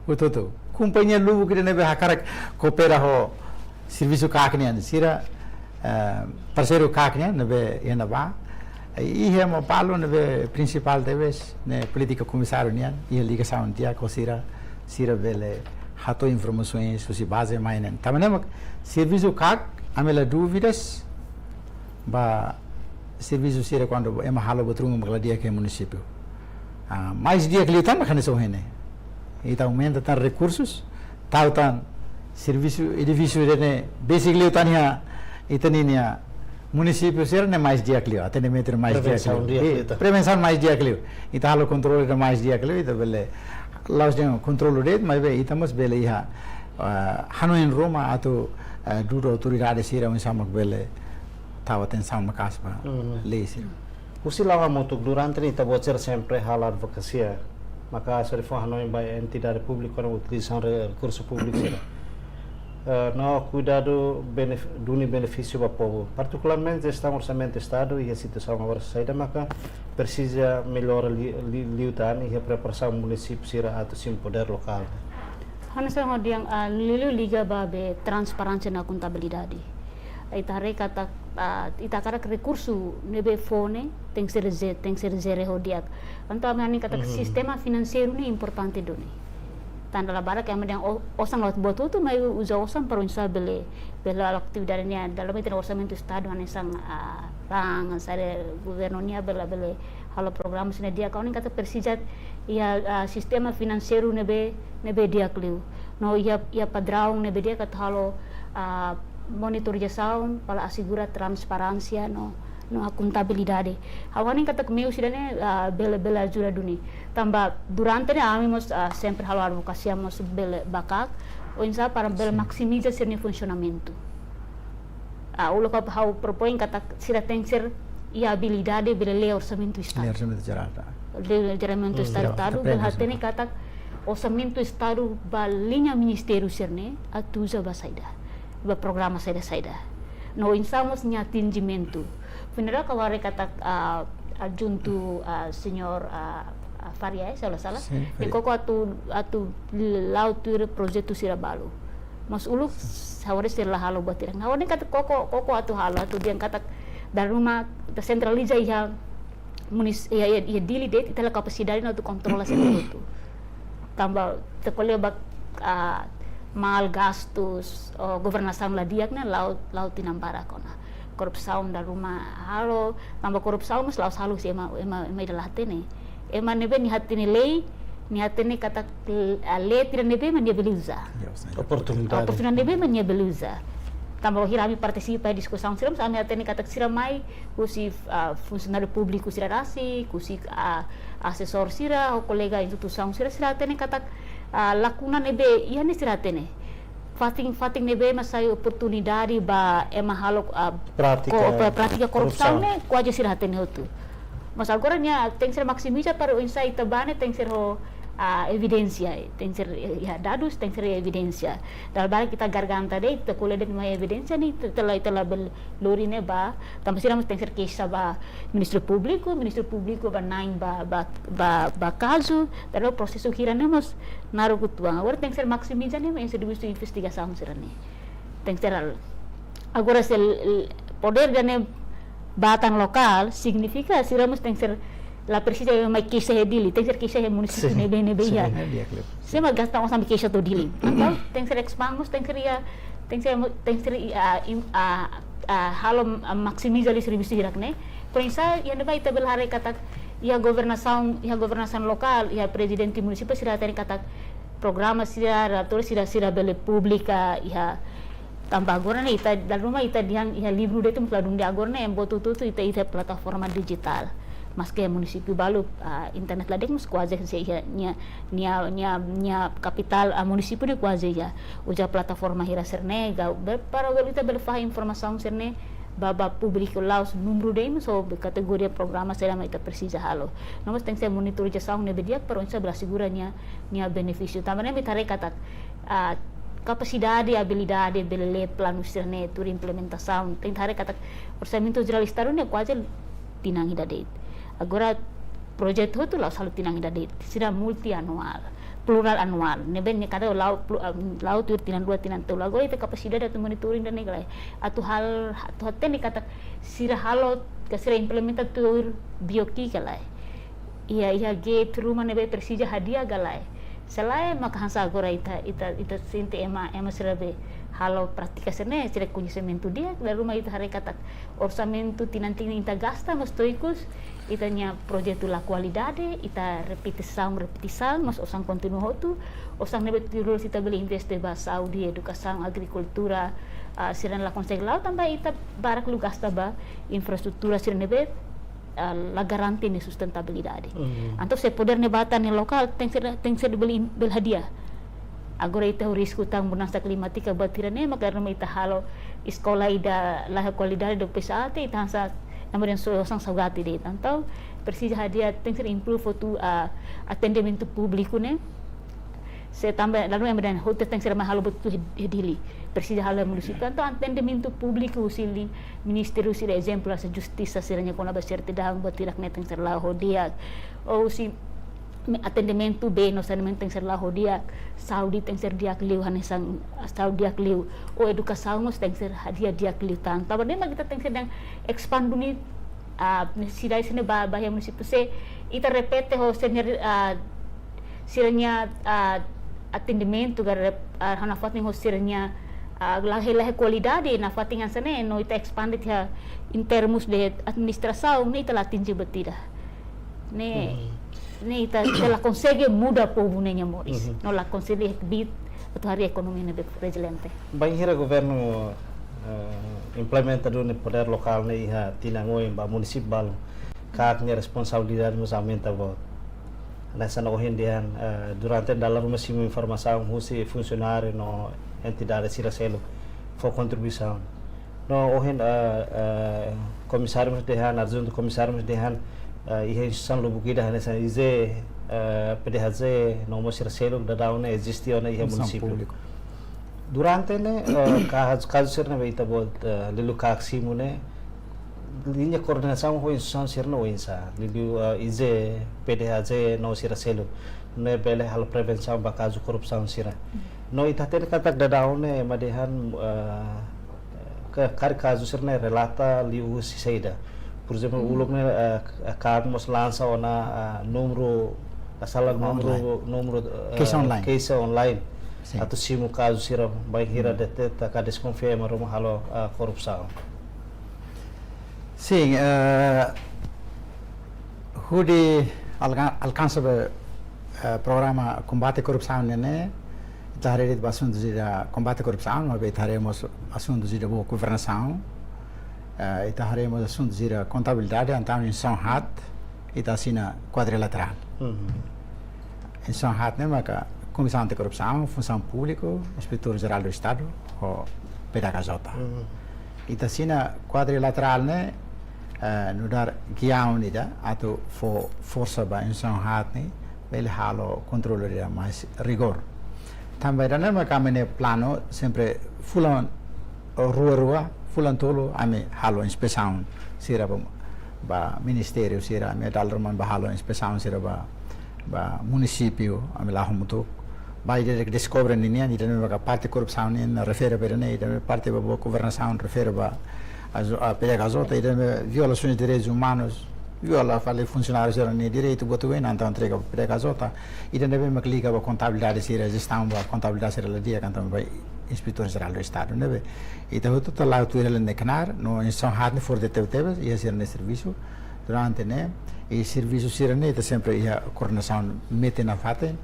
hotu-hotu. Kompañia lubuk ida ne'ebé hakarak koopera ho servisu KAK nian, sira, eh, parseiru KAK nian ne'ebé iha ne'ebá. I iha ema balu ne'ebé prinsipál tebes ne'e polítika komisáriu nian, iha ligasaun di'ak ho sira, sira bele hato'o informasaun husi baze mai ne'e. Tanba ne'e mak servisu KAK, ami la dúvidas ba servisu sira kuandu ema halo buat ruma mak la di'ak iha munisípiu. Ah, mais di'ak liután mak hanesan ohin ne'e. Ita aumenta tan rekursus, tau tan servisu, edifísiu ida-ne'e besik liután iha ita ninia munisípiu sira-ne'e mais di'ak liu, atendimentu mais di'ak liu. Prevensaun di'ak liu tan. Prevensaun mais di'ak liu. Ita halo kontrolu ida mais di'ak liu, ita bele la'ós de'it kontrolu de'it, maibé ita mós bele iha, ah, hanoin ruma atu, ah, dudu autoridade sira oinsá mak bele tau atensaun maka'as ba lei sira. Husi la'o hamutuk durante ne'e ita-boot sira sempre halo advokasia maka'as hodi fó hanoin ba entidade públiku kona-ba utilizasaun re-, rekursu públiku sira. Eh, no kuidadu benef-, duni benefísiu ba povu. Partikularmente, jestaun orsamentu Estadu iha situasaun agora saida maka presiza mellora li-, li-, liután iha preparasaun munisípiu sira atu simu podér lokál. Hanesan ha'u dehan, ah, liuliu liga ba be transparénsia no kontabilidade. Ita haree katak, ah, ita hakarak rekursu ne'ebé fó ne'e tenke ser je-, tenke ser jere ho di'ak. Entaun ami hanoin katak sistema finanseiru ne'e importante duni. Tanba dala barak ami dehan o-, osan la'ós buat hotu, maibé uza osan para oinsá bele, bele halo atividade nian, dalam itu orsamentu Estadu hanesan, ah, raan, hanesan governu nian bele, bele halo programa sira-ne'e di'ak, ha'u hanoin katak presiza iha, ah, sistema finanseiru ne'ebé, ne'ebé di'ak liu. No iha, iha padraun ne'ebé di'ak atu halo, ah, monitorizasaun para asegura transparénsia no, no akontabilidade. Ha'u hanoin katak meius ida-ne'e, ah, bele, bele ajuda duni. Tanba durante ne'e ami mós, ah, sempre halo advokasia mós bele ba KAK, oinsá para bele maksimiza sira-nia funsionamentu. Ah, uluk ha'u propoin katak sira tenke ser iha abilidade bele lee orsamentu Estadu. Lee orsamentu jerál, tá? Lee orsamentu Estadu, bele hatene katak orsamentu Estadu ba liña ministériu sira-ne'e atu uza ba saida, ba programa saida-saida. No oinsá mós nia atinjimentu. Funeral ka ware katak, ah, adjuntu, ah, señór, ah, ah, Faria, eh, se la sala. Sin, nia Faria. Koko atu, atu la'o tuir projetu sira balu. Mas uluk ha'u haree sira la halo buat hirak. Ha'u haree katak koko, koko atu halo, atu dehan katak dala ruma ita sentraliza iha munis-, iha, iha, iha Dili de'it, ita la kapasidade ona atu kontrola sira hotu. Tanba ita ko'alia ba, ah, mal gastus, oh, governasaun la di'ak ne'e la'o, la'o tinan barak ona. Korrupsaun dala ruma halo, tanba korrupsaun mós la'ós halo husi ema, ema, ema ida la hatene. Ema ne'ebé nia hatene lei, nia hatene katak, ah, lei ida ne'ebé mak nia bele uza. Ya, uza. Oportunidade. Oportunidade ne'ebé mak nia bele uza. Tanba bainhira ami partisipa diskusaun sira, mas ami hatene katak sira mai husi, ah, funsionáriu públiku sira rasik, husi, ah, asesór sira, ho kolega instituisaun sira, sira hatene katak, ah, lakuna ne'ebé iha ne'e sira hatene. Fatin, fatin ne'ebé mak sai oportunidade ba ema halo, ah, Prátika ko-, pra-, prátika korrupsaun, korrupsaun ne'e kuaze sira hatene hotu. Mas agora nia tenke ser maksimiza para oinsá ita bá ne'e tenke ser ho, ah, evidénsia, tenke ser, eh, iha dadus, tenke ser evidénsia. Dala barak ita garganta de'it, ita ko'alia de'it mai evidénsia ne'e, ita, ita la, ita labele lori ne'e ba, tanba sira mós tenke ser keixa ba Ministériu Públiku, Ministériu Públiku bá na'in ba, ba, ba, ba kazu, dala ruma prosesu hira ne'e mós naruk uitoan. Agora tenke ser maksimiza ne'e, em servisu investigasaun sira ne'e. Tenke ser halo. Agora se l-, l-, podér ida-ne'e bá tan lokál, signifika sira mós tenke ser, la presiza mai keixa iha Dili, tenke ser keixa iha munisípiu, sin, ne'ebé, ne'ebé, sin, iha. Ne'e di'ak liu. Sé mak gasta osan mai keixa to'o Dili. Entaun, tenke ser expand mós, tenke ser iha, tenke ser mo-, tenke ser iha, ah, im-, ah, ah, halo, ah, maksimiza liu servisu hirak ne'e. Por isso, iha ne'ebá ita bele haree katak, iha governasaun, iha governasaun lokál, iha prezidente munisípiu sira hatene katak programa sira, relatóriu sira, sira bele publika iha, tanba agora ne'e ita, dala ruma ita dehan iha livru de'it mós la dún de'it, agora ne'e buat hotu-hotu ita iha plataforma dijitál. Maske munisípiu balu, ah, internet la di'ak, mas kuaze se iha nia, nia, nia, nia kapitál, ah, munisípiu ne'e kuaze iha. Uza plataforma hira sira-ne'e, ka be-, para bele ita bele fahe informasaun sira-ne'e ba, ba públiku la'ós númeru de'it, mas ho kategoria programa saida mak ita presiza halo. No mós tenke ser monitorizasaun ne'ebé di'ak para oinsá bele asegura nia, nia benefísiu. Tanba ne'e ita haree katak, ah, kapasidade, abilidade, bele lee planu sira-ne'e, tuir implementasaun. Tenke haree katak Orsamentu Jerál Estadu ne'e kuaze tinan ida de'it. Agora, projetu hotu la'ós halo tinan ida de'it. Sira multianuál, plurianuál. Ne'ebé ne'e kada la'o plu-, ah, la'o tuir tinan rua, tinan tolu. Agora ita kapasidade atu monitoring ida-ne'e ka lae. Atu hal-, atu hatene katak sira halo, ka sira implementa tuir BOQ ka lae. Iha, iha gate ruma ne'ebé presiza hadi'a ka lae. Se lae maka hanesan agora ita, ita, ita sente ema, ema sira be halo prátika sira-ne'e, sira koñesimentu di'ak, dala ruma ita haree katak orsamentu tinan-tinan ita gasta, mas to'o ikus ita-nia projetu la kualidade, ita repetisaun, repetisaun, mas osan kontinua hotu, osan ne'ebé tuir ita bele investe ba saúde, edukasaun, agrikultura, ah, sira la konsege la'o tanba ita barak liu gasta ba infraestrutura sira ne'ebé, ah, la garante nia sustentabilidade. Hmm. Entaun se podér ne'e bá tan iha lokál, tenke ser, tenke ser bele, bele hadi'a. Agora ita ho risku tan mudansa klimátika buat sira-ne'e, maka dala ruma ita halo eskola ida la iha kualidade do pesate, ita hanesan ema dehan so-, osan saugati de'it. Entaun presiza hadi'a, tenke ser improve hotu, ah, atendimentu públiku ne'e. Se tanba dala ruma ema dehan hotu tenke ser mai halo buat hotu iha, iha Dili. Presiza halo iha munisípiu. Entaun atendimentu públiku husi li-, ministériu sira, ezemplu hanesan justisa sira-nia kona-ba sertidaun buat hirak-ne'e tenke ser la'o ho di'ak. Ou husi me-, atendimentu bee no saneamentu tenke ser la'o ho di'ak. Saúde tenke ser di'ak liu, hanesan saúde di'ak liu. Ou edukasaun mós tenke ser hadi'a di'ak liután. Tanba ne'e mak ita tenke ser dehan expand duni, ah, nesesidade sira-ne'e ba, ba iha munisípiu, se ita repete ho sira-nia, ah, sira-nia, ah, atendimentu ka rep-, ah, ha'u nafatin ho sira-nia, ah, la iha, la iha kualidade, nafatin hanesan ne'e, no ita expand tiha in termus de administrasaun, ne'e ita la atinje buat ida. Ne'e, hmm, ne'e ita, ita la konsege muda povu ne'e nia moris. Mhm. No la konsege kbiit atu harii ekonomia ne'ebé reziliente. Bainhira governu, eh, implementa duni podér lokál ne'e iha tinan oin ba munisípiu balu, KAK nia responsabilidade mós aumenta boot. Hanesan ohin dehan, eh, durante dala ruma simu informasaun husi funsionáriu no entidade sira seluk fó kontribuisaun. No ohin, eh, eh, komisáriu mós dehan, adjuntu komisáriu mós dehan, eh, iha instituisaun lubuk ida hanesan IGE, eh, PDHJ, no mós sira seluk daudaun ne'e eziste ona iha munisípiu. Instituisaun públiku. Durante ne'e, eh, kazu, kazu sira ne'ebé ita-boot, eh, Lilu KAK simu ne'e, liña koordenasaun ho instituisaun sira-ne'e oinsá, liuliu, eh, IGE, PDHJ no sira seluk, ne'ebé bele halo prevensaun ba kazu korrupsaun sira. No ita hatene katak daudaun ne'e ema dehan, eh, ka-, karik kazu sira-ne'e relata liuhusi saida. Por ezemplu, uluk ne'e, eh, KAK mós lansa ona, eh, númeru, eh, sala númeru, númeru, eh, keixa online. Keixa online. Sin. Atu simu kazu sira bainhira deteta ka deskonfia ema ruma halo, eh, korrupsaun. Sin, eh, hodi alga-, alkansa ba, eh, programa kombate korrupsaun ne'e, ita haree de'it ba asuntu sira kombate korrupsaun, maibé ita haree mós asuntu sira boa governasaun, eh, ita haree mós asuntu sira kontabilidade, entaun instituisaun haat, ita asina kuadrilaterál. Instituisaun haat ne'e maka Komisaun Antikorrupsaun, Funsaun Públika, Inspetoria Jerál Estadu, ho PDHJ. Ita asina kuadrilaterál ne'e, eh, nu'udar giaun ida atu fó forsa ba instituisaun haat ne'e, bele halo kontrolu ida mais rigór. Tanba ida-ne'e maka ami-nia planu sempre fulan rua-rua, fulan tolu, ami halo inspesaun sira ba, ba ministériu sira, ami dala ruma ba halo inspesaun sira ba, ba munisípiu, ami la'o hamutuk. Ba ida deskobre ninian, ida-ne'e maka parte korrupsaun nian refere ba ida-ne'e, ida-ne'e parte ba boa governasaun refere ba azo-, a PDHJ, ida-ne'e violasaun de direitus umanus, viola fali funsionáriu sira-nia direitu, buat oioin, entaun entrega ba PDHJ, ida-ne'ebé mak liga ba kontabilidade sira, jestaun ba kontabilidade sira la di'ak, entaun ba Inspetoria Jerál Estadu, ne'ebé ita hotu ita la'o tuir hela ne'e knaar, no instituisaun haat ne'e forte tebetebes iha sira-nia servisu durante ne'e, i servisu sira-ne'e ita sempre iha koordenasaun metin nafatin,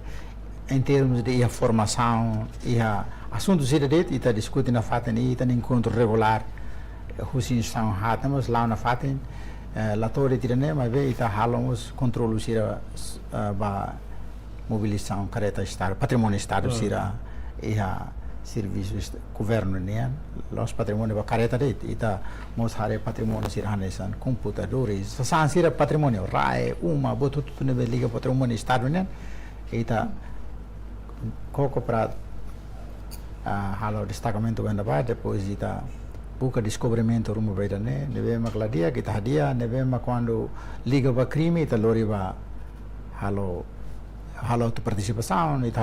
em termos de iha formasaun, iha asuntu sira de'it, ita diskute nafatin, ita-nia enkontru regulár, eh, husi instituisaun haat ne'e mós la'o nafatin, eh, la to'o de'it ida-ne'e, maibé ita halo mós kontrolu sira, eh, ba mobilizasaun kareta Estadu, patrimóniu Estadu sira iha servisu est-, governu nian, la'ós patrimóniu ba kareta de'it, ita mós haree patrimóniu sira hanesan komputadores, sasán sira patrimóniu, rai, uma, buat hotu-hotu ne'ebé liga patrimóniu Estadu nian, ita koko para, ah, halo destakamentu ba ne'ebá, depois ita buka deskobrimentu ruma ba ida-ne'e, ne'ebé mak la di'ak ita hadi'a, ne'ebé mak kuandu liga ba krime, ita lori ba halo, halo atu partisipasaun, ita